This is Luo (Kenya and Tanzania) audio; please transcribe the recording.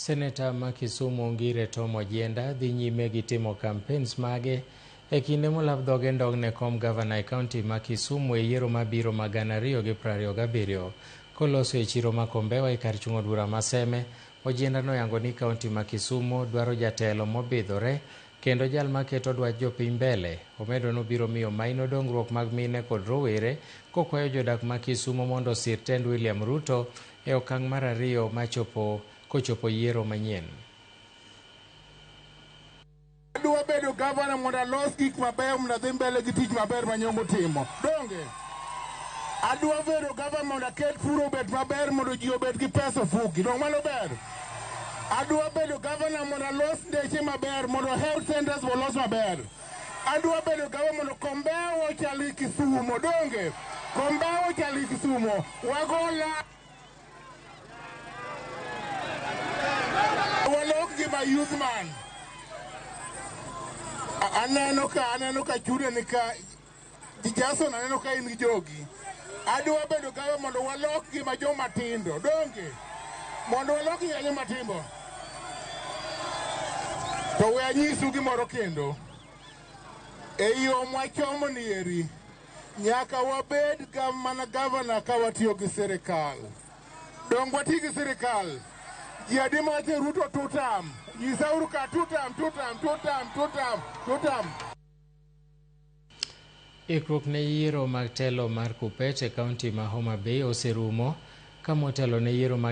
Seneta ma Kisumu Ngire Tom Ojienda dhi nyime gi timo campaigns mage e kinde molap dhoge ndong' ne kom gavana e kaunti ma Kisumu e yiero mabiro ma 2027. Koloso e chiro ma Kombewa e kar chung' od bura ma Seme, Ojienda noyango ni kaunti ma Kisumu dwaro jatelo mobidhore kendo jal maketo dwach jopiny mbele. Omedo nobiro miyo maino dongruok mag mine kod rowere kokwayo jodak ma Kisumu mondo osir tend William Ruto e okang' mar ariyo machopo kochopo yiero manyien. Adwa bedo gavana mondo alos gik mabeyo mondo adhi mbele gi tich maber ma Nyong'o timo. Donge? Adwa bedo gavana mondo aket pur obed maber mondo ji obed gi pesa ofuki. Dong' mano ber? Adwa bedo gavana mondo alos ndeche maber mondo health centers olos maber. Adwa bedo gavana mondo Kombewa ochal gi Kisumu. Donge? Kombewa ochal gi Kisumu. Wagola walok gima youth man. Aneno ka chude ni ka Jason, aneno ka in gi jogi. Adwa bedo gava mondo walok gima joma tindo. Donge? Mondo walok gima joma tindo. To we anyisu gimoro kendo. E yo mwachomo ni eri, nyaka wabed ga mana gavana ka watiyo gi sirikal. Dong wati gi sirikal. Ji adi mawacho Ruto tutam? Nyisauru ka tutam, tutam, tutam, tutam, tutam. Ikruok ne yiero mag telo mar Kuppet e kaunti ma Homa Bay oserumo ka motelo ne yiero mag